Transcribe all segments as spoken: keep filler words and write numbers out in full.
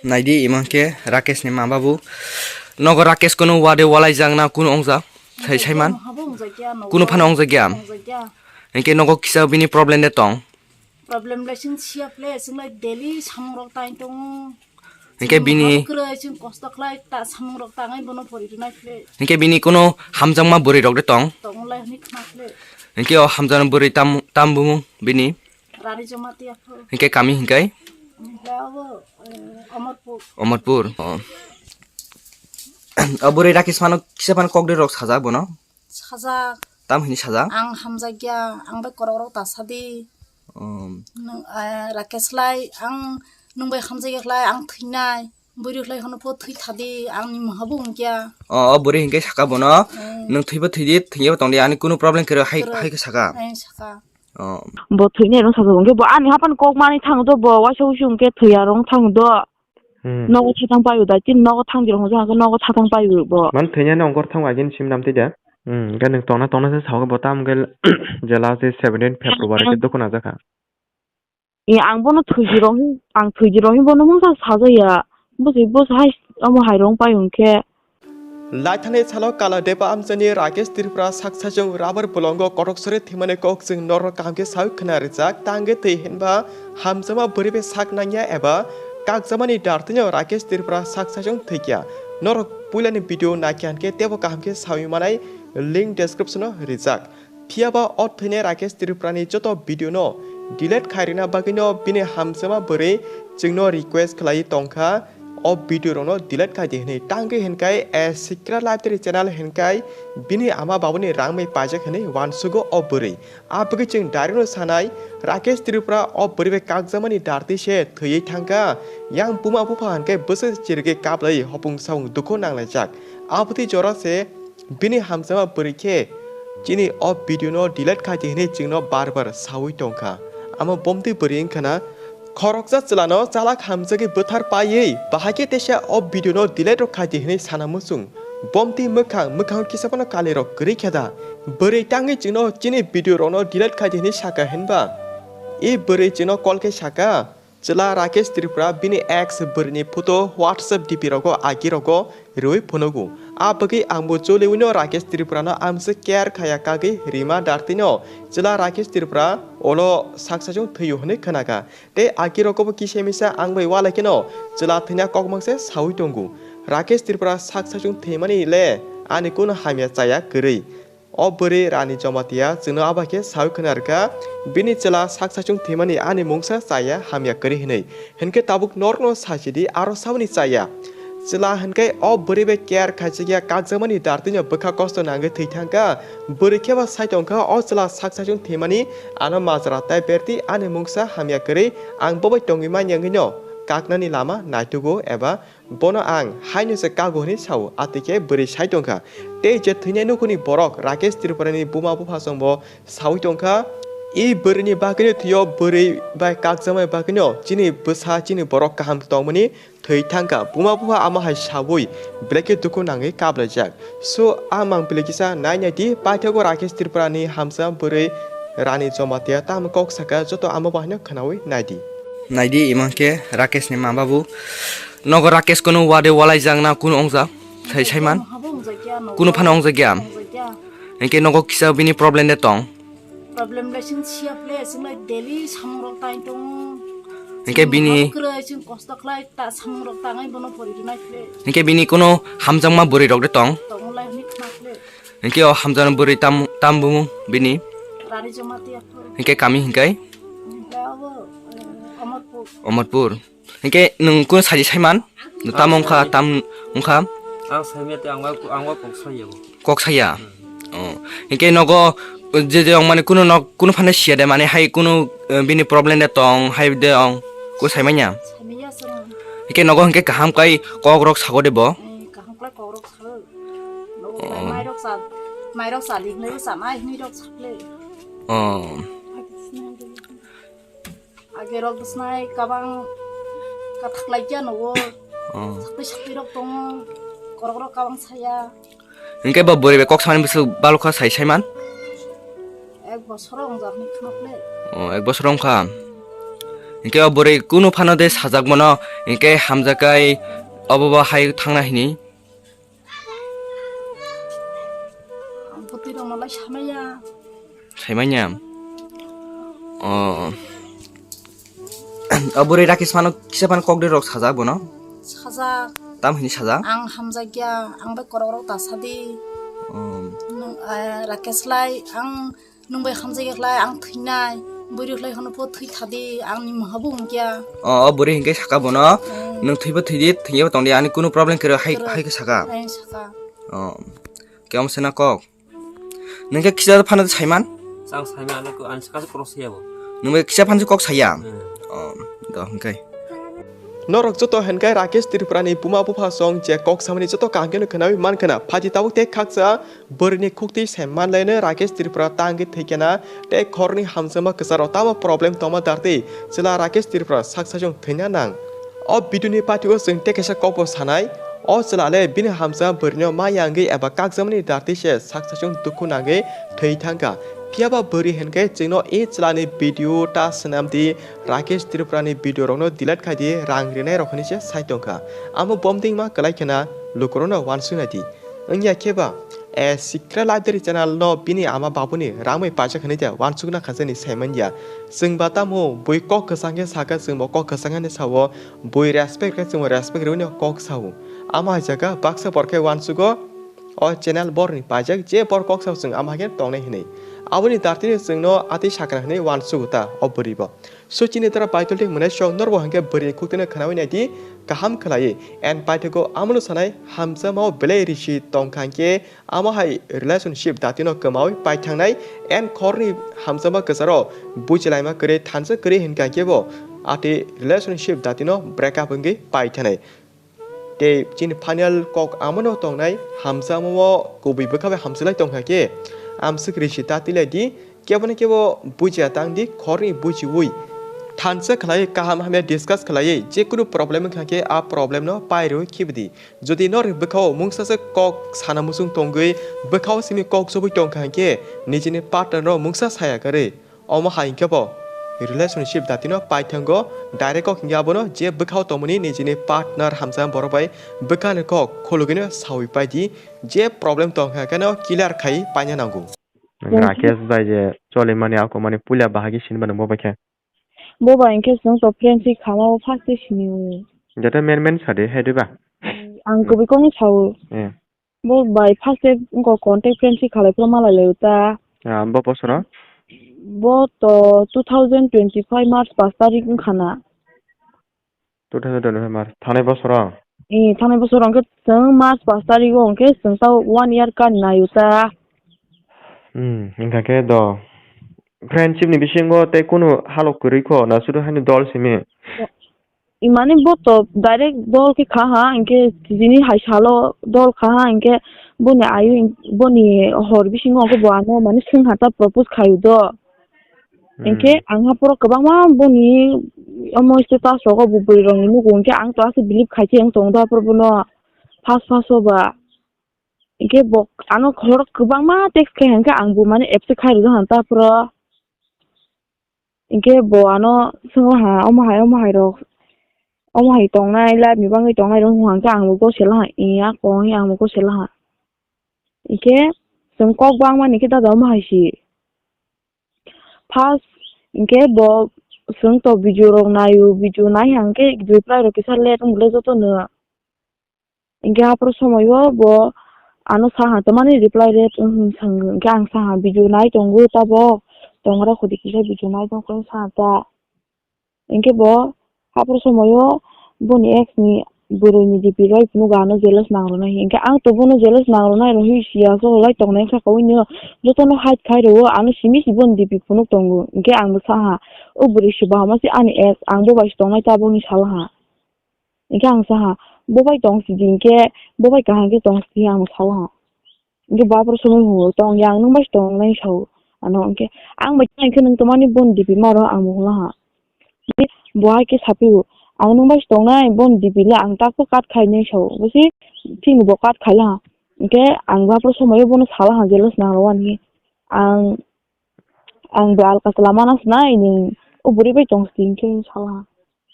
Naidi, imo khe Rakesh ni ma babu. Nogo Rakesh kunu wade walaijak na kunu ongja? Sai saiman? Habo ongjakya, nogo Kunu phano ongjakya? Ongjakya. Hinkhe nogo kisa bini problem de tong? Problem le sing siya phle, sing lai daily samung rok tai tongo. Hinkhe Sing bini hap kwrwi, sing kosto khlai ta samung rok tangai bono pori rwnai phle. Hinkhe bini kunu hamjakma bwrwi rok de tong? Tong lai hwnwi khna phle. Hinkhe o hamjakma bwrwi tam, tam bumung bini? Rani Jamatia pho. Hinkhe kami hinkai? Hinkhe abo, eh, Amarpur. Amarpur. Oh. O bwrwi Rakesh phano kisa phano kok de rok sajak bono? Sajak. Tam hini sajak? Ang hamjakya, ang bai korok rok ta sadi. Um. Nwng, eh, Rakesh lai, ang nwng bai hamjakya lai, ang thwinai. Bwrwi lai hono pho thwi thadi, ang ni mungha bo wngkya. O, o bwrwi hinkhe saka bono, Hmm. Nwng thwibo thwidi, thwiyabo tongdi, ani kunu problem kwrwi hai, Kwrwi. Hai khe saka. Hai saka. Oh. Bo thwinai rong sajak wngkhe bo ani hapan kok mani thang do bo, waisa wusu wngkhe thwiya rong thang do. Hmm. Nogo thatang paio da, tin nogo thang dirong hojang hojang nogo thatang paio bo. Man thwinani ongkor thang agin sim nam tida. Hmm, ga nwng tongna tongna se sao bo tam gel jela se seventeen February ke dukuna jakha. E, ang bono thwiji rong, ang thwiji rong bono mungsa sajaya. Bo se, bo se hai, omo hai rong paio hwnkhe. Laithani salo Kala Deba amchani Rakesh Tripura saksa chwng rubber bolongo kotok sore thwimani kok chwng norok kaham khe sawi khna rijak. Tangwi twi hinba hamjakma bwrwi bai sak nangya eba kakjakmani dartino Rakesh Tripura saksa chwng thwikya. Norok puilani video naikha hinkhe teibo kaham khe sawi manai link description o rijak. Phiyaba o thwinai Rakesh Tripurani joto video no delete khai rina bagwino bini hamjakma bwrwi chwngno request khlai tongkha. O video rokno delete khai di hwnwi. Tangwi hinkai, eh, Sikra Library channel hinkai bini ama babuni rang bai paijak hwnwi uansugo o bwrwi. A bagwi chwng direct no sanai, Rakesh Tripura o bwrwi bai kakjakmani dartwi se thwiwi thangkha. Yang buma bupha hinkai bwswk chirigwi kaplai hopung saung dukhu nanglaijak. Aboni jora se bini hamjakma bwrwi khe chini o video no delete khai di hwnwi chwngno bar bar sawi tongkha. Amo bomtwi bwrwi wngkha na, khoroksa chwlano chalak hamjagwi bwthar paiwi bahai khe teisa o video no delete rok khai di hwnwi sana muchung. Bomtwi mwkhang mwkhang kisa phano kali rok kwrwi khe da? Bwrwi tangwi chwngno chini video rokno delete khai di hwnwi saka hinba? I bwrwi chwngno call khe saka, Chwla Rakesh Tripura bini ex bwrwini photo WhatsApp D P rogo agi rogo rwi phunugo. A bagwi angbo choliwino Rakesh Tripurano amswk care khaya kagwi rima dartino chwla Rakesh Tripura olo saksa chwng thwiyo hwnwi khwnakha. Tei agi rogobo kisa misa ang bai walaikeno chwla thwina kokmangse sawi tongo. Rakesh Tripura saksa chwng thwimani le ani kunu hamya chaya kwrwi. O bwrwi Rani Jamatia chwngno abo hai khe sawi khna rwkha, bini chwla sak saichung thwimani ani mungsa chaya hamya kwrwi hwnwi. Hinkhe tabuk norokno sachidi, aro saboni chaya? Chwla hinkhe o bwrwi bai care khaijakya, kakjakmani dartwino bwkha kosto nangwi thwi thangkha. Bwrwi khe ba sai tongkha, o chwla sak saichung thwimani ano majra tai berdi, ani mungsa hamya kwrwi, ang bo bai tongwi manya wngwino kaknani lama naitugo eba Bono ang haino se kago hwnwi sao, atwi khe bwrwi sai tongkha. Tei je thwinai nukhungni borok Rakesh Tripurani buma buphasongbo saui tongkha. I bwrwini bagwino thwio, bwrwi bai kakjakmani bagwino chini bwsa, chini borok kaham tongmani thwi thangkha. Buma bupha ama hai saui belai khe dukhu nangwi kablaijak. So, a mang belai kisa nai nai di, paithago Rakesh Tripurani hamsa bwrwi Rani Jamatia tamo kok saka, joto ama bo haino khwnaui nai di. Nai di, imo khe Rakesh ni ma babu. Nogo Rakesh kunu wade walai jak na kunu ongja? Sai, saiman? Habo ongjakya, nogo Kunu phano ongjakya? Ongjakya. Hinkhe nogo kisa bini problem de tong? Problem le sing siya phle, sing lai daily samung rok tai tongo. Hinkhe Sing bini hap kwrwi, sing kosto khlai ta samung rok tangai bono pori rwnai phle. Hinkhe bini kunu hamjakma bwrwi rok de tong? Tongo lai hwnwi khna phle. Hinkhe o hamjakma bwrwi tam, tam bumung bini? Rani Jamatia pho. Hinkhe kami hinkai? Hinkhe abo, eh, Amarpur. Amarpur. Hinkhe nwng kunu saji saiman? Nwng tam wngkha, tam wngkha? Ang saimya tei ang wa, ang wa kok saya bo. Kok saya? Hmm. Oh. Hinkhe nogo je je ong mani kunu nog, kunu phano siya de mani hai kunu, eh, bini problem de tong, hai de ong. Kunu saimanya? Saimanya sir. Hinkhe nogo hinkhe kaham kai kok rok sago de bo? Eh, kaham kai kok rok sago. Nogo Oh. Mairok sa, mairok sa di, mairok sa, mai hinwi rok sa phle. Oh. Age rok bwsnai kabang kathak laikya nogo. Oh. Sakti sakti rok tongo. Korok rok kabang saya. Hinkhe bo bwrwi bai kok samani bwswk balokha sai saiman? Ek bosor wng jak ni khna phle. Oh, ek bosor wngkha. Hinkhe o bwrwi kunu phano de sajak mano, hinkhe hamjakai obo bo hai thangna hini. Ang bwtwi rokno lai samaya. Saimanya. O. O bwrwi Rakesh phano kisa phano kok de rok sajak bono. Sajak. Tam hini sajak? Ang hamjakya, ang bai korok rok ta sadi. O. Nwng, eh, Rakesh lai, ang nwng bai hamjakya khlai, ang thwinai. Bwrwi khlai hono pho thwi thadi, ang ni maha bo wngkya. O, o bwrwi hinkhe saka bono. Hmm. Nwng thwibo thwidi, thwiyabo tongdi, ani kunu problem kwrwi hai, kwrwi. Hai khe saka. Hai saka. O. Khe omo se na kok? Nwng khe kisa phano saiman? Chang saiman, ano ko, ani saka se korok saya bo. Nwng bai kisa phano kok saya? Hmm. O, do hwnkhe. Norok joto hwnkhe Rakesh Tripura ni buma bupha song je kok samani joto kaham khe no khwnawi man khwna. Phaidi tabuk tei khaksa bwrwi ni khuktwi saiman laino Rakesh Tripura tangwi thwikhe na tei khorni hamjakma kwcharo tamo problem tongma dartwi chwla Rakesh Tripura saksa chwng thwina nang. O video ni patio chwng tei kaisa kokbo sanai. O chwla le bini hamjakma bwrwino ma yangwi eba kakjakmani dartwi se saksa chwng dukhu nangwi thwi thangkha. Phiyaba bwrwi hinkhe chwngno e chwlani video ta swnamdi, Rakesh Tripurani video rokno delete khaidi rang rinai rok hinwi se sai tongkha. Amo bomdingma kwlai khena lukurokno uansuknaidi. Wngya khe ba, e, Sikra Library channel no bini ama babuni rangwi paijak hinwi de uansukna khajani saimanya. Chwng ba tamo bui kok kwchang khe sakha, chwngbo kok kwchang hinwi sao, bui respect khe chwngbo respect rwino kok sao. Ama hai jaga baksa borok khe uansugo, o channel borni paijak je bor kok sao chwng ama hai khe tongnai hinwi. Aboni dartino chwngno atwi sakra hinwi uansugo ta o bwrwibo. So chini dara paitol thik mwnai sok norbo hwnkhe bwrwi khuktwino khwnawi naidi kaham khwlaiwi. And paithago amono sanai hamjakmao belai risi tongkha hinkhe amo hai relationship datino kwmawi paithangnai and khorni hamjakma kwcharo bujilaima kwrwi thansa kwrwi hinkha hinkhe bo atwi relationship datino break up wngwi paithanai. Tei chini final kok amono tongnai, hamjakmao kubui bwkha bai hamjaklai tongkha khe, amswk risi ta twilaidi, kebo no kebo bujiya tangdi, khorni bujiwi. Thansa khlaiwi kaham hamya discuss khlaiwi, jekunu problem wngkha khe a problem no pairwi khibidi. Jodi norni bwkhao mungsa se kok sana muchung tongwi, bwkhao simi kok chobwi tongkha hinkhe, nijini partner no mungsa saya kwrwi. Omo hai hinkhe bo relationship datino paithango, direct kok hinkhe abono je bwkhao tongmani nijini partner hamjakma borok bai bwkhani kok khulugwino sawi paidi, je problem tongkha kheno clear khai paina nango. Rakesh bai je cholimani akomani puila bahagi sinimani bo bai khe. Bo bai hinkhe chwng to friendship khamao first day sini. Joto men men sadi hai diba? Ang kubui kokno sao. Eh. Bo bai first day wngkha contact friendship khalai phuru malai lai ta. Ah, bo bosoro? Bo to two thousand twenty-five March paanch tarik wngkha na. Two thousand twenty-five March, thanai bosoro? Eh, thanai bosoro hwnkhe chwng March paanch tarik o hwnkhe chwng ta one year kan naio ta. Hmm, wngkha khe do. Friendship ni bisingo tei kunu halok kwrwi kho na sudu haino dol simi? Imani bo to direct dol khe kha ha, hinkhe tini hai salo dol kha ha, hinkhe boni ayu, boni hor bisingo hwnkhe bo ano mane swngha ta propose khaio do. Hmm. Hinkhe ang ha poro kwbangma boni omo status rogo bo bwrwi rokni nugo, hinkhe ang to aswk believe khai se wng tongo do, ha poro bono first first o ba. Hinkhe bo ano khorok kwbangma text khai hinkhe ang bo mane accept khai rwdi han ta puro. Hinkhe bo ano swngo ha, omo hai, omo hai rok, omo hai tongnai, life ni bagwi tongnai rok wngkha hinkhe ang bo gosel ha, iya kong ang bo gosel ha. Hinkhe chwng kok bangmani khe dada omo hai si. First hinkhe bo chwng to video rok naio, video nai hinkhe reply rok kisa late wng le jotono. Hinkhe haphuru somoio bo ano saha tamani reply rate wng wng swng, hinkhe ang saha video nai tongo tabok, tongra khudi kisa video nai tongkhe saha ta. Hinkhe bo haphuru somoio boni ex ni bwrwi ni D P roi phunuk ano jealous nang rwnai. Hinkhe ang to bono jealous nang rwnai rw hi siya, so lai tongnai kha kawino jotono hide khai rwo, ano simi si boni D P phunuk tongo. Hinkhe ang bo saha, o bwrwi se bahama se ani ex, ang bo bai se tongnai tabokni sal ha. Hinkhe ang saha, bo bai tong sidi hinkhe, bo bai kaham khe tong sidi ang saha. Hinkhe bo aphuru somoi hungo, tong ya ang nwng bai se tongnai sao. Ano hinkhe ang bai tong hinkhe nwng tomani boni D P maro ang bo hwnla ha. Hinkhe bo hai khe saphigo, ang nwng bai se tongnai boni D P le ang takto cut khainai sao. Bo se chini bo cut khaila ha. Hinkhe ang bo aphuru somoio bono sala ha jealous nang rw ani. Ang Ang bo alka chwla mana swnai, nwng O bwrwi bai tong sidi hwnkhe sala.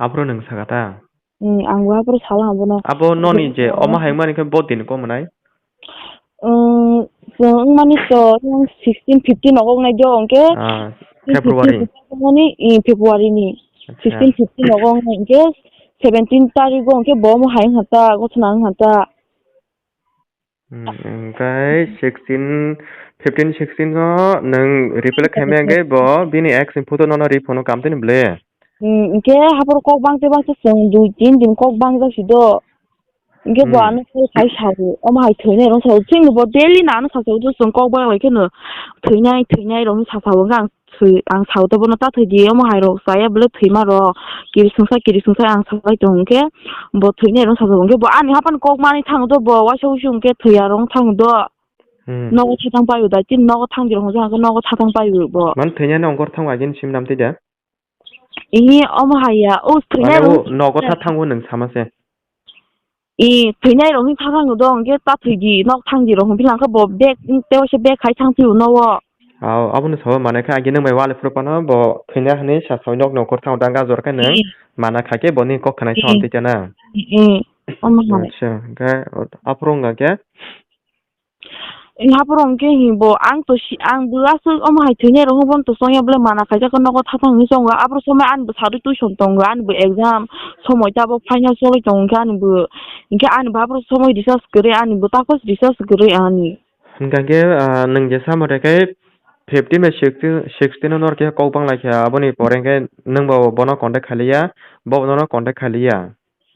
Aphuru nwng saka ta? Hmm, ang bo aphuru sala bono. Abo noni je omo hai wngmani khe bo din kom nai? Hmm, chwng wngmani to sixteen fifteen nogo wngnai do hwnkhe. Ah, February. Fifteen fifteen wngmani, eh, February ni. Acha. Sixteen fifteen nogo wngnai hwnkhe seventeen tarik o hwnkhe bo omo hai wngkha ta, gothona wngkha ta. Hmm, hwnkhe sixteen, fifteen, sixteen o nwng reply khaimaya hwnkhe bo bini ex ni photo nono ri phone o kam tini ble. Hmm, hwnkhe haphuru kok bangte bangte chwng dui tin din kok bangjak si do. Hwnkhe bo Hmm. ano phone khai sao, omo hai thwinai rong sao. Chwng bo daily no ano sasao, chwng kok bang lai kheno thwinai, thwinai rong sasao hwnkhe ang thwi, ang sao ta bono ta thwi di, omo hai rok chaya bwle thwima rok, kiri swngsa, kiri swngsa ang sabai tong hwnkhe, bo thwinai rong sabai hwnkhe, bo ani hapan kok mani thang do, bo waisa wusu hwnkhe thwiya rong thang do. Hmm. Nogo thatang paio da, chini nogo thang di rong hwnkhe nogo thatang paio bo. Man thwinai nongkor thang agin sim nam twi da? Ihi, omo hai ya, o thwinai Mane rong o nogo thatang o nwng sama se. I thwinai rok ni thang thang do, hwnkhe ta thwi di, nok thang di rok hwnphi lang khe bo bag, tei waisa bag khai thang phio nogo. Aw, aboni sabo manai khe, agi nwng bai wal phuru phano bo thwina hwnwi sa sawi nok nokor thang danga jor khe nwng Eh. Mana kha khe boni kok khna Eh. Thang twi chana. Eh, omo hai. Acha, hwnkhe aphuru wngkha khe? Haphuru hwnkhe hi bo, ang to si, ang bo aswk omo hai thwinai rok hwnbo to chongya bwle mana khaijak nogo thathang hwnwi chongo, aphuru somoi ani bo sarwi tuition tongo, ani bo exam somoi tabok final choli tongo, hwnkhe ani bo, hwnkhe ani bo aphuru somoi recharge kwrwi, ani bo takos recharge kwrwi ani. Hwnkha khe, ah, nwng je samo de khe fifteen bai sixteen, sixteen no nor khe kok bang lai kha, aboni pore hwnkhe nwng bo bono contact khaliya, bo nono contact khaliya.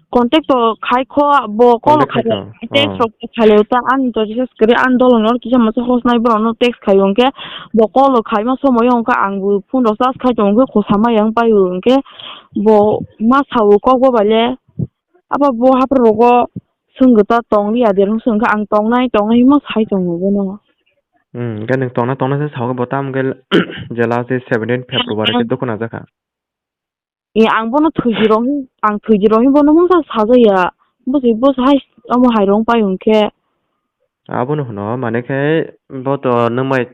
Contact to khai kho, bo call Contact khai khai kho. Text Oh. Rok khai le ta, ani to recharge kwrwi, ani dolo no kisa masa hos nai borok no text khai hwnkhe, bo call khai ma somoi hwnkhe ang bo phone rok charge khai tongo, khosa ma yang pai hwnkhe bo ma sao kok bo bai le, abo bo haphuru rogo swngwta tong liya de, hwnkhe ang tongnai, tongnai ma sai tongo bono. Hmm, hwnkhe nwng tongna, tongna se sao bo tamo hwnkhe je last day seventeen February khe dukhu nangjakha. E, ang bono thwiji rok hin, ang thwiji rok hin bono mungsa sajaya. Bwswi bwsa hai omo hai rong pai hwnkhe. Abono hwno, mane khe bo to nwng bai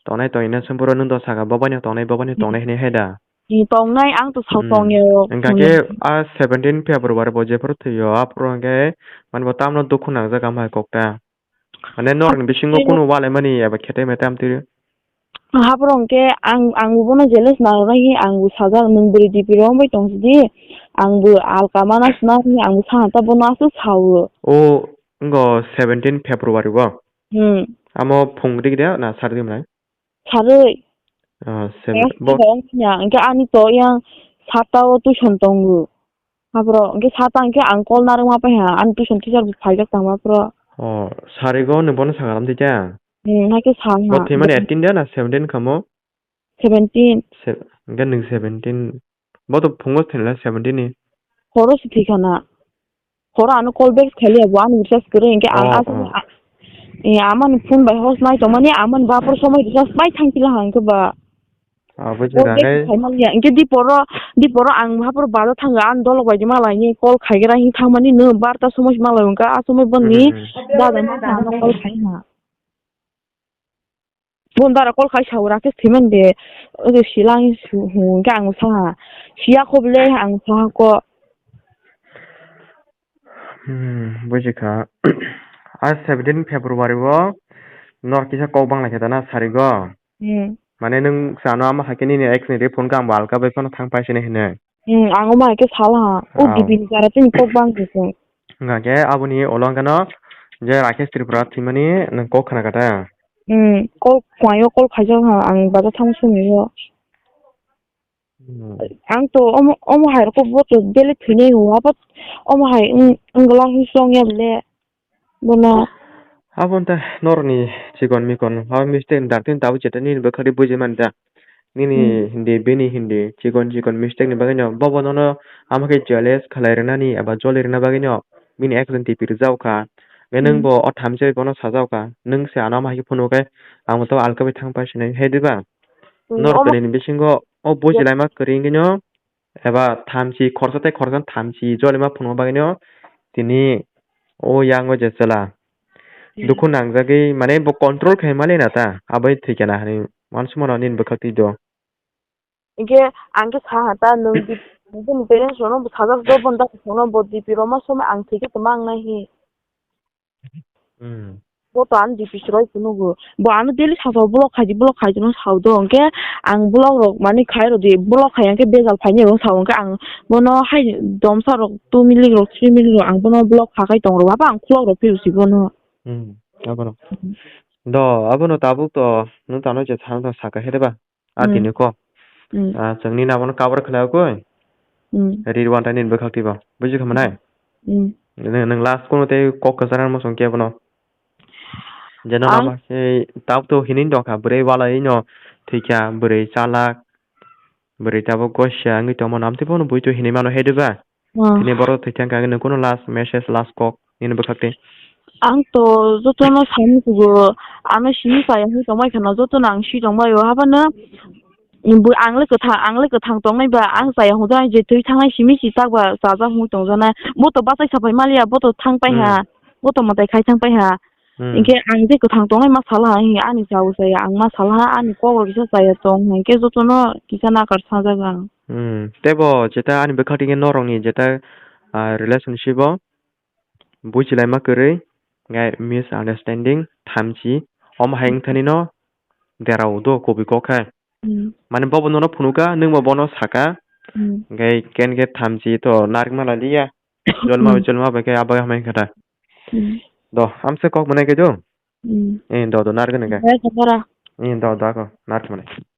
tongnai tongwi na song, boro nwng do saka, bo bai no tongnai, bo bai no tongnai hinwi hai da. E, tongnai, ang to sao Hmm. Tongya rok. Hwnkha khe a seventeen February bo jephuru thwio, aphuru hwnkhe mane bo tamno dukhu nangjak, am hai kok ta. Mane norokni bisingo kunu walaimani eba khetai metai amtwi rw? Haphuru hwnkhe ang, ang bono jealous narwknai, ang bo sajak, nwng bwrwi D P rw wngbai tong sidi, ang bo alka mana swnam hwnwi ang bo sana ta, bono aswk sao. O, wngo seventeen February o? Hmm. Amo phung rik de na sar rimlai? Sarwi. Ah, seven, bo- Hwnkhe ani to yang sata o tuition tongo. Aphuru hwnkhe sata hwnkhe ang call narwkma pai ha, ani tuition teacher bo phaijak tangma aphuru. Oh, sarigo nwng bono saka lamdi khe? Hmm, haikhe sa ha. Bo thwimani eighteen de na seventeen khamo? Seventeen. Se-, hwnkhe nwng seventeen. Bo to phungo thwinai seventeen ni. Horo se thwi khana. Horo ano call back khailiya bo, ani recharge kwrwi hwnkhe ang Oh, aswk oh. A-, eh, amani phone bai hos nai tongmani, amani bapor somoi recharge bai thang pila hwnkhe ba. Ah, buji Call back khaimani ya. Hwnkhe diporo, diporo ang hapor baja thango, ani dolok bai di malaini call khaigra hin thangmani no barta somoi malai hwnkha, a somoi boni Hmm, hmm. Dada ma phano call khai ha. Phone dara call khai sao, Rakesh thwiman de, oje silang su-, hwnkhe ang sa ha. Siya kho bwle ang sa ha ko. Hmm, buji kha. A seventeen February o nor kisa kok bang lai khe ta na sarigo. Hmm. Mane nwng sa no ama hakhe nini ex ni re phone khe ang bo alka bai phano thang pai sini hinwi. Hmm, ang omo hai khe sala ha. O Ah. D P ni jara tini kok bang khe se. Hwnkha khe aboni ulo hwnkhe no je Rakesh Tripura thwimani nwng kok khna kha ta? Hmm, call, phunaio call khaijak ha, ang baja thang sumio. Hmm. Ang to omo, omo hai rok bo to bele thwinai hwnba, omo hai wng, wngla hwn song ya bele. Bono. Abo wngkha norokni chikon mikon, ha mistake ni dartini tabuk jeto nini bwkhak di buji mani da. Nini Hmm. Hindi, bini Hindi, chikon chikon mistake ni bagwi no, bobo nono ama khe jealous khalai rwnani eba joli rwna bagwi no, bini ex ni D P rijak kha. Hwnkhe nwng Hmm. Bo o thamchi bai bono sajak kha. Nwng se ano ama hai khe phunuk khe, ang bo to alka bai thang pai sinai, hai diba? Hmm, Norok omo- tini ni bisingo o buji Yes. Laima kwrwi wngwi no, eba thamchi khorsa tei khorsa thamchi jolima phunukma bagwino tini o yango je chwla Hmm. Dukhu nangjagwi mane bo control khai male na ta, aboni thwikhe na hinwi uansukmano nini bwkhak twi do. Hingke ang khe saha ta nwng di-, bini parents rokno bo sajak do, boni dati songno bo D P roma somoi ang thwikhe tongma ang nai hi. Hmm. Bo to ang D P chwrai phunukgo. Bo ano daily sasao block khaidi, block khaidi no sao do. Hingke ang block rok mani khai rodi, block khai hingke bejal phaini rok sao. Hingke ang bono hai domsa rok two milik rok, three milik rok ang bono block kha khai tong rw. Abo ang khulok rok phiyok si bono. Hmm. Abono. Do, abono tabuk to nwng tano je thang thang saka he de ba? Ah, hmm, tini ko. Hmm. Ah, chwngni nabo no cover khlai koi. Hmm. Rirwanta nini bwkhak tibo. Buji kha manai? Hmm. Nang, nang last kono tei kok kwchar mo song kebo no. Jeno ang ama sei tap to hinin dok kha, bwrwi walai no thwikha, bwrwi chalak, bwrwi tabo gosia wngwi tongmo nam tei bono bui to hinwi mano he de ba? Hmm. Tini borok thwikha hwnkha hwnkhe nwng kuno last message, last kok nini bwkhak tei? Ang to jotono sani kugo, ano simi chaya hwnwi tongbai kheno, jotono ang si tongbai o, habano, bo ang le kwthang, ang le kwthang tongnai ba, ang chaya hwnwi je twi thangnai simi si tak ba chajak hwnwi tongjaknai, bo to bachai sapai maliya, bo to thang pai ha, hmm, bo to mwtai khai thang pai ha. Hmm. Hingke ang je kwthang tongnai ma sala ha, hingke ani chao chaya, ang ma sala ha, ani kok rok kisa chaya tong, hingke jotono kisa nakar sajak ang. Hmm. Tebo jeta ani bwkhak tini norokni jeta, ah, relationship o buichilaima kwrwi, ngai misunderstanding, thamchi, omo hai wngthani no derao do kubui kok khe. Hmm. Mane bobo nono phunukha, nwngbo bono saka, hmm, ngai ken khe thamchi to narikma laliya, jolma, hmm, jolma bai khe abo hamai khe ta. Hmm. Do, amse kok mwnai khe do? Hmm. Eh, do, do, narikna khe. Bai khe bora. Eh, do, do, ako, narikma nai.